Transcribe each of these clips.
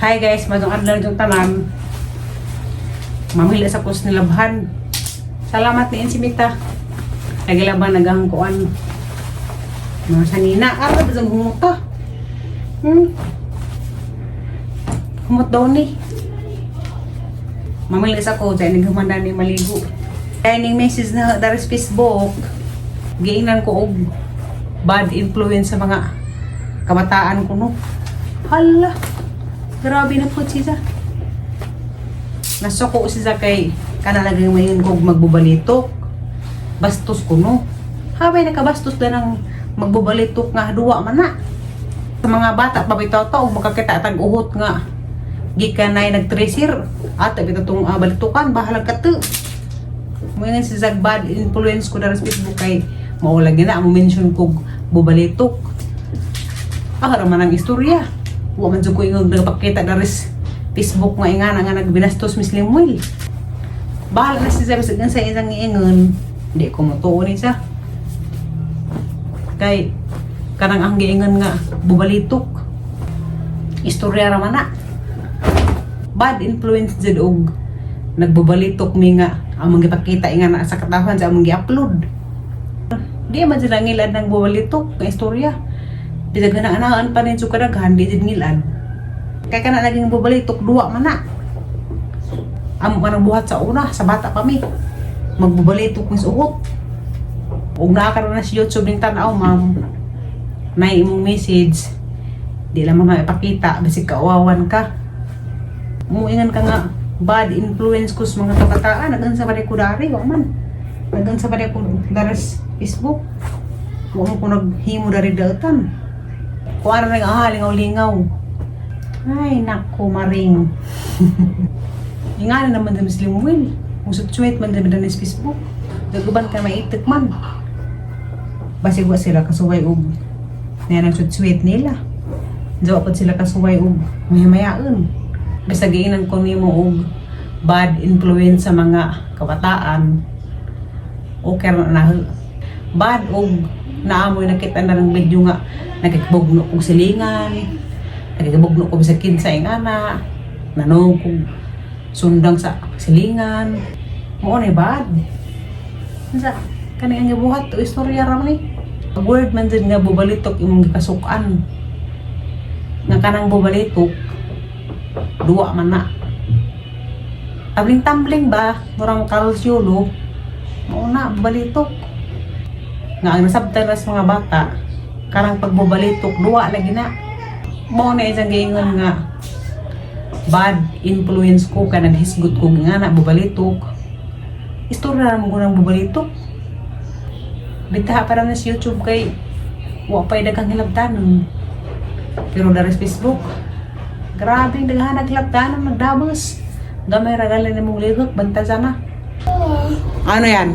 Hi guys, madong adlaw yung tanan. Mamili sa kus nilabhan. Salamat ni Insimita. Nagilaban nagahangkuan. Mga sanina, ara ba humuta? Humot daw ni. Mamili sa ko, dahil naghumanda ni maligo. Kaya ning message na daris Facebook, giingnan ko og bad influence sa mga kabataan ko, no. Hala, grabe na po siya. Nasuko siya kay kana lagi mayon ko magbubalitok. Bastos ko, no. Habay nakabastos na ng magbubalitok nga duwa man na. Sa mga bata pa bitaw to og makakita tag uhot nga gikan nay nagtreasure at bitaw tong balitukan, bahalag ka to. Mo nga si Zag bad influence ko dara sa Facebook kay mao lagi na mo mention kog bubalitok. Ah, man ang istorya. Wa man jud ko ingog nagpakita dara sa Facebook nga ingana nga nagbinastos Miss Limuel. Bahala na si Zag sa isang iingon. Di ko motuo ni siya. Kay kanang ang giingon nga bubalitok. Istorya ra man na. Bad influence jud og nagbubalitok mi nga among gipakita nga na sa katawhan sa among gi-upload. Di man sila ngilad ng bubalitok nga istorya. Bisag na anaan pa nin kadaghan, di jud ngilad. Kay kana naging bubalitok, duwa man na. Amo man ang buhat sa una, sa bata pa mi. Magbubalitok mis uhot. Ug naa ka na sa YouTube ning tan-aw, ma'am. Na imong message. Di lang man maipakita basig kauwawan ka. Muingan ka nga bad influence ko sa mga kabataan. Nagan sa ko dari, wa man. Nagan sa ko daras Facebook. Wa mo ko naghimo dari dautan. Kuha na nang lingaw-lingaw. Ay, nako, maring. Ingana naman sa Muslim Will. Musut-suwet man sa sa Facebook. Daguban ka maitik man. Basig wa sila kasuway og na nang sut-suwet nila. Jawa pod sila kasuway og mahimayaon. Basta giinan ko nimo og bad influence sa mga kabataan. Okay ra na bad og naamoy nakita na ng video nga nakikibugno og silingan, nakikibugno ko sa kinsa ingana, nanog kog sundang sa silingan. Mao ni bad. Unsa kani ang gibuhat o istorya ra man ni. Word man jud nga bubalitok imong gikasukan. Nga kanang bubalitok duwa man na. Tabling-tambling ba, murang kalsyulo, mao na bubalitok. Nga ang nasabtan na sa mga bata, karang pagbubalitok, duwa lagi na. Mao na isang giingon nga bad influence ko ka naghisgot ko nga na bubalitok. Istorya naman ko ng bubalitok. Bitaha para na sa YouTube kay wa pa'y daghang hilabtanon. Pero dari sa Facebook, grabe ang daghan hilabtanon, nagdabos. Gamay ra gali nimong lihok, banta sana. Ano yan?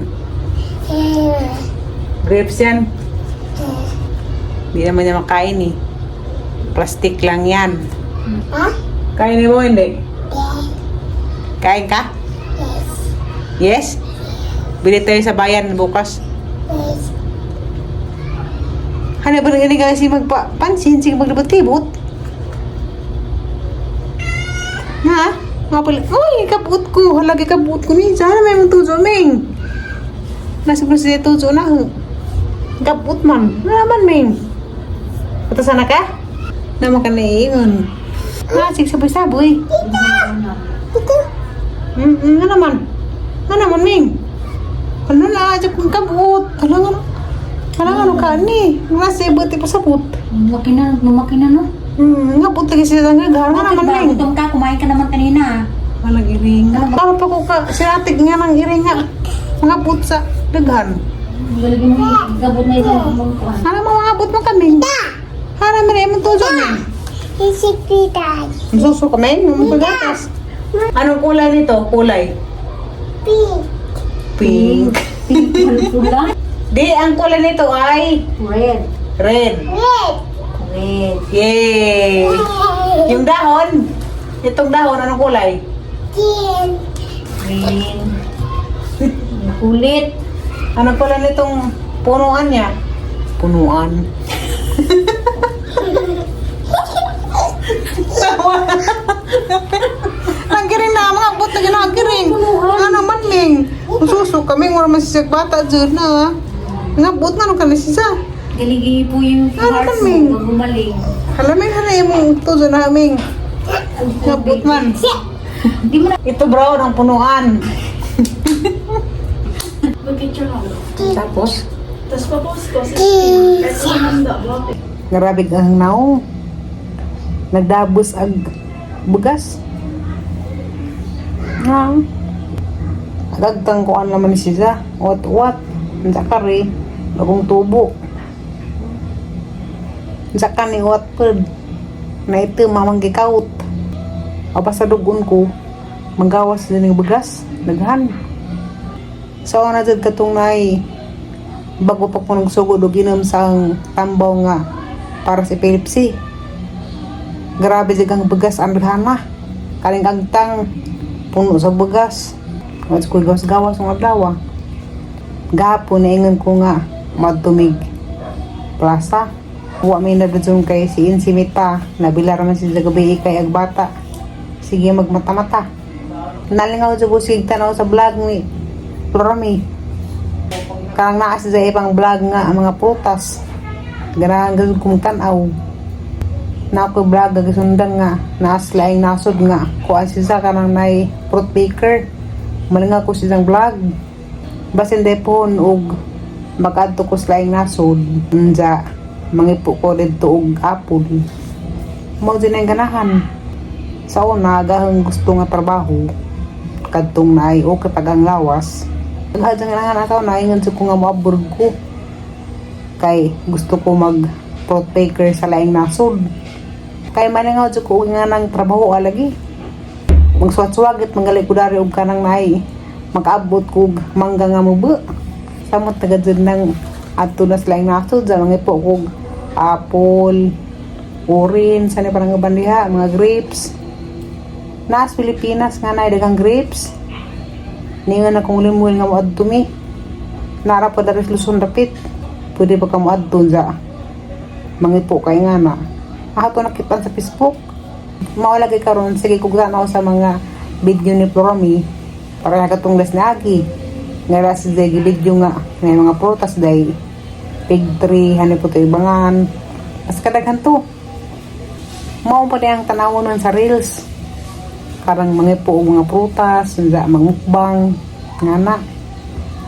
Grapes yan. Hindi naman niya makain eh. Plastic lang yan. Kainin mo, hindi? Kain ka? Yes? Bili tayo sa bayan bukas. Ano ba nang kasi magpapansin? Sige, maglibot-libot. Ha? Nga pala. Uy, kabuot ko. Halagi kabuot ko ni. Sana may mong tuzo, Ming. Nasa pa siya tuzo na. Kabuot man. Ano naman, Ming? Patasan na ka? Naman ka naiingon. Ha, sige, saboy-saboy. Ano naman? Ano naman, Ming? Ano na, ajak kong kabuot. Ano nga? Ano nga, ano ka ni? Nasa ibuti pa sa put. Lumaki na, lumaki na, no? Nga po, taga sila nga. Gana Bakit naman, ba? Ming. Gutom ka, kumain ka naman kanina. Walang iringa. Para pa ko ka, sinatig nga ng iringa. Mga put sa daghan. Galing mo, gabot na ito. Mong kuhan. Ano mo mga put mo kami? Hana mo na imong tuzo, Ming. Suso kami, mo pagatas. Anong kulay nito? Kulay? Pink. Pink, pula. Di, ang kulay nito ay Red. Red. Red. Yay! Yung dahon, itong dahon, anong kulay? Green. Kulit. Anong kulay nitong punuan niya? Punuan. Tawa. Nanggiring na, mga abot na ginagiring. Ano man, Ming? Ususo kami, wala man sisag bata dyan na. Ngabot na nung kanisa. Galigi po yung Ano heart kami? mo pag gumaling. Halaming hanay mo ito dyan na, Ming. Ngabot man. Di mo na. Ito brown ang punuan. Mag-picture ako. Tapos, Tapos papost ko sa screen. Kahit sa handa mo. Narabig ang naong. Nagdabos ag bugas. Nga. Agagtang kuan naman siya. Wat-wat. Unsa ka ri. Bagong tubo. Unsa ka ni wat pud. Na ito mamang gikaut. O basta dugon ko. Manggawas din ng bugas. Naghan. So na jud katong nay bago pa ko nagsugod og inom sa ang tambaw nga para sa epilepsy. Grabe jud ang bugas ang daghana. Kaning agtang puno sa bugas. Mas ko gawas-gawas ng adlaw. Gahapon naingon ko nga madtumig plaza. Wa may nadadson kay si Insimita. Nabila raman siya sa gabi kay agbata. Sige magmata-mata. Nalingaw sa busig tanaw sa vlog ni Florami. Karang naa sa ibang vlog nga ang mga prutas. Ganahan gud kong tan-aw. Na ako vlog gisundan nga naas laing nasod nga kuan siya kanang nay fruit baker. Malingaw ko siyang vlog. Basin depon og magadto ko sa laing nasod. Unja mangipo ko didto og apple. Mao din ang ganahan. Sa una, gahang gusto nga trabaho kadtong naay okay pag ang lawas. Daghan sa ganahan sa una, ingon sa ko nga moabor ko. Kay gusto ko mag fruit baker sa laing nasod. Kay malingaw jud ko nga nang trabaho alagi. Magsuwat-suwagit manggali ko dari og kanang naay mag-abot kog mangga nga mubo. Samot taga jud nang adto na sa laing nasod sa mga po kog apple, orange, ano parang uban diha, mga grapes. Naas Pilipinas nga naay daghang grapes. Ningon akong limuel nga moadto mi. Nara pa dari sa Luzon dapit. Pwede pa ka moadto sa mangipo kay nga na. Ato nakitaan sa Facebook. Mao lagi karon sige kog tanaw sa mga video ni Florami para katong les na agi. Nga ra si Zay video nga may mga prutas day fig tree hani po to ibangan. Mas kadaghan to. Mao pa ang tanawon nun sa reels. Karang mangipo og mga prutas, unsa mangmukbang, nga na.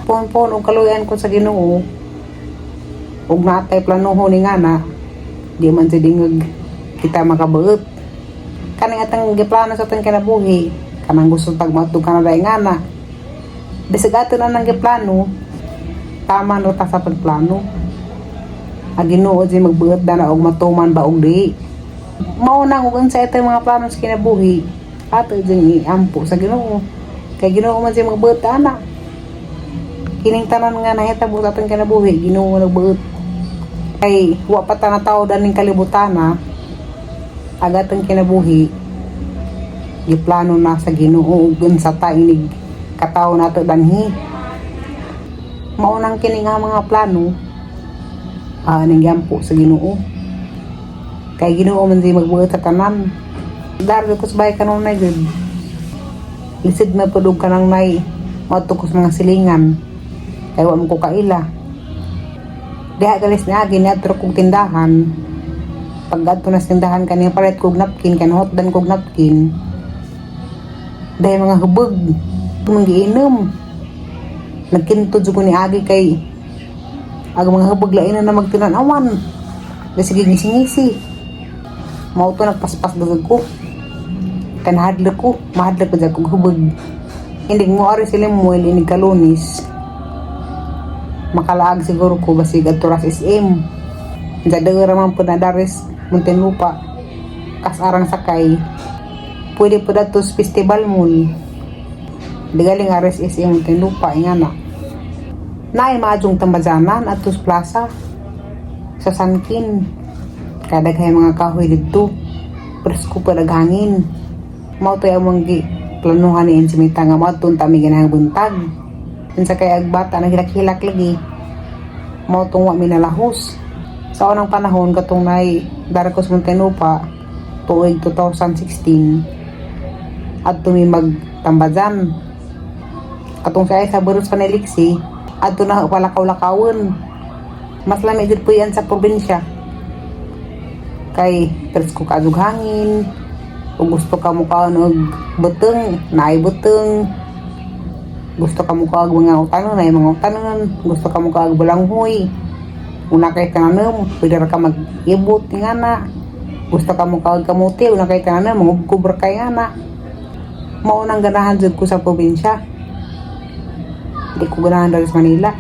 Pon-pon og kaluyan ko sa Ginoo. Ug natay planoho ni nga na, di man sa dingag kita makabuot. Kaning atang giplano sa atang kinabuhi, kanang gusto tag moadto Canada nga na. Bisag ato na nang giplano, tama no ta sa pagplano. Ang Ginoo di magbuot na og matuman ba og di. Mao na ug unsa ito mga plano sa kinabuhi, ato din iampo sa Ginoo. Kay Ginoo man siya magbuot ana. Kining tanan nga nahitabo sa atong kinabuhi, Ginoo nagbuot. Kay wa pa ta natawo daning kalibutan na agatang kinabuhi giplano na sa Ginoo ug unsa ta inig katawo nato danhi. Mao nang kini nga mga plano ning giampo sa Ginoo. Kay Ginoo man di magbuot sa tanan. Dar ko sa bahay kanunay gud. Lisod na pud og kanang nay moadto ko sa mga silingan. Kay wa man ko kaila. Diha galis na agi niadto kog tindahan. Pag adto na sa tindahan kani palit kog napkin kay nahotdan kog napkin. Dahil mga hubog mong giinom. Nagkinto jud ko ni agi kay ag mga hubog lain na magtinan-awan. Dahil sige ngisi-ngisi. Mao to nagpaspas dagag ko. Kay nahadlok ko, mahadlok ko dyan kog hubog. Hindi mo ari sila mo inig kalunis. Makalaag siguro ko basig adto ras SM. Dada ra man po na daris Muntinlupa. Kasarang sakay. Pwede po dato sa festival mall. Di galing ares SM Muntinlupa ingana. Naay maadjong tambajanan adto sa plaza sa Sankin. Kadaghay mga kahoy didto. Presko pa naghangin. Mao to'y among gi planuhan ni Insimita nga moadto unta mi ganahang buntag. Unsa kay ag bata naghilak-hilak lagi. Mao tong wa mi nalahos. Sa unang panahon katong nay Darcos Muntinlupa tuig 2016. Adto mi magtambajan. Katong sa sa Burus Paneliksi, adto na palakaw-lakawon. Mas lami jud po yan sa probinsya. Kay presko ka jud hangin. Kung gusto ka mo kaon og buteng, naay buteng. Gusto ka mo kaog mga utanon, naay mga utanon. Gusto ka mo kaog balanghoy. Una kay tananom, pwede ra ka mag-ibot nga na. Gusto ka mo kaog kamote, una kay tananom, mangubkob ra kay nga na. Mao nang ganahan jud ko sa probinsya. Di ko ganahan dali sa Manila.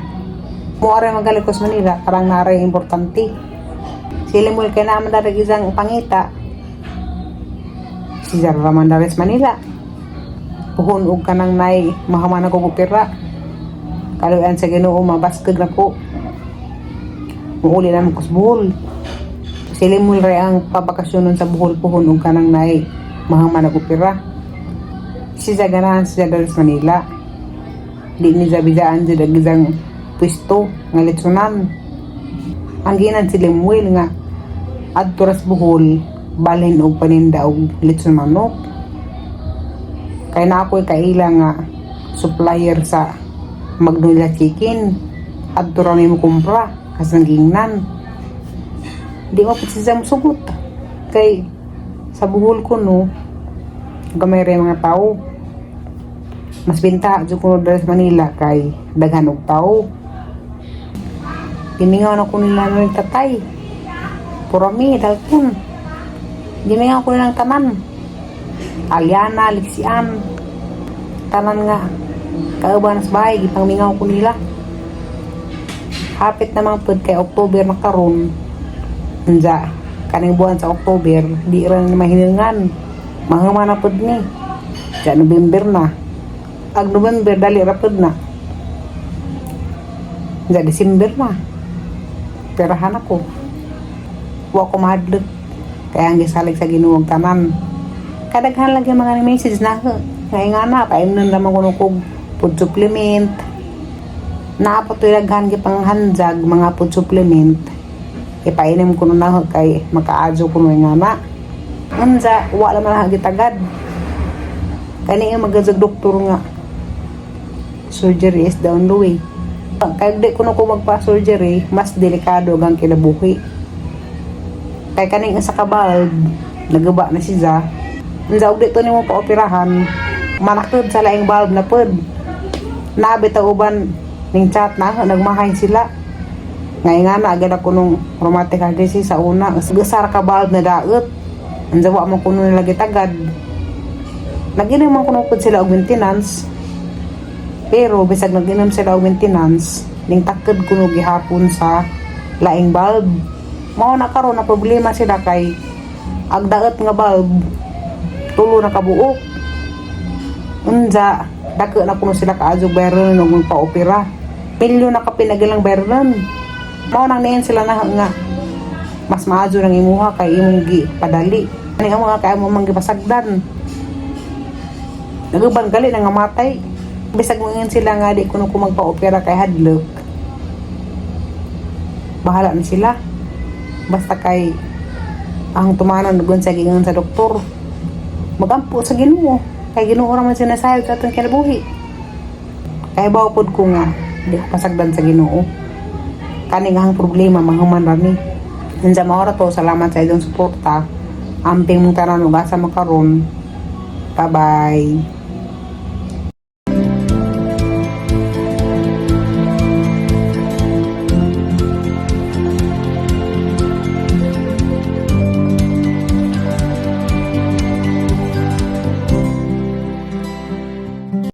Mo aray magaling ko sa Manila, parang naray importante. Sila mo kay naman dari isang pangita. Si Zara raman dari sa Manila. Puhon og kanang nay mahaman ako og pera. Kaluyan sa Ginoo, mabaskag na ko. Muuli naman ko sa Bohol. Sila mo rin ang pabakasyonon sa Bohol, puhon og kanang nay mahaman ako pera. Siya ganahan siya dari sa Manila. Di niya bidaan jud ang isang pwesto nga litsunan. Ang ginan si Lemuel nga adto ras Bohol balhin og paninda og litson manok. Kay na ako'y kaila nga supplier sa Magnolia Chicken. Adto ra mi mo kumpra kas nang giingnan. Di mo pud siya musugot. Kay sa Bohol ko no, gamay ra yung mga tao. Mas binta jud kuno diri sa Manila kay daghan og tao. Gimingaw na ko nila ng tatay. Puro mi, dalton. Gimingaw ko nilang tanan. Aliana, Lixian. Tanan nga. Kauban sa bahay, gipangmingaw ko nila. Hapit naman pud kay October na karon. Unja, kaning buwan sa October, di ra na mahilingan. Mahama na pud ni. Sa November na. Ag November, dali ra pud na. Unja, December na. Perahan ako. Wa ko mahadlok. Kaya ang gisalig sa Ginoo ang tanan. Kadaghan lang yung mga message na ngay nga na paimnon lamang kuno kog food supplement. Naa pa to'y daghan gipanghanjag mga food supplement. Ipainom ko na kay makaadyo ko nga na. Unsa, wa naman na gitagad. Kani ang magazag doktor nga surgery is down the way. Kay di ko na ko magpa-surgery, mas delikado ang kinabuhi. Kay kaning isa ka valve, nagaba na siya. Unsa og di to nimo paoperahan, manakod sa laing valve na pod. Nabi ta uban ning chat na nagmahay sila. Ngay nga na agad ako nung rheumatic heart disease sa una. Usa ra ka valve na daot. Unsa wa mo kuno nila gitagad. Nag-inom man kuno pud sila og maintenance. Pero bisag nag-inom sila og maintenance, ning takod kuno gihapon sa laing valve. Mao na karon na problema sila kay ag daot nga valve tulo na kabuok. Unja, dako na kuno sila kaadyo bayranon og magpa-opera. Milyon na kapin ilang bayranon. Mao nang niyan sila na nga mas maadyo nang imuha kay imong gi padali. Ani ang mga kay mo mang gipasagdan. Nagaban gali nang matay. Bisag mo sila nga di kuno ko magpa-opera kay hadlok. Bahala na sila. Basta kay ang tumanan dugon sa giingon sa doktor. Magampo sa Ginoo. Kay Ginoo ra man sinasayod sa atong kinabuhi. Kay bawo pod ko nga di ko pasagdan sa Ginoo. Kani nga ang problema mahuman ra ni. Unsa mao ra to, salamat sa inyong suporta. Amping mong tanan ug asa makaron. Bye bye.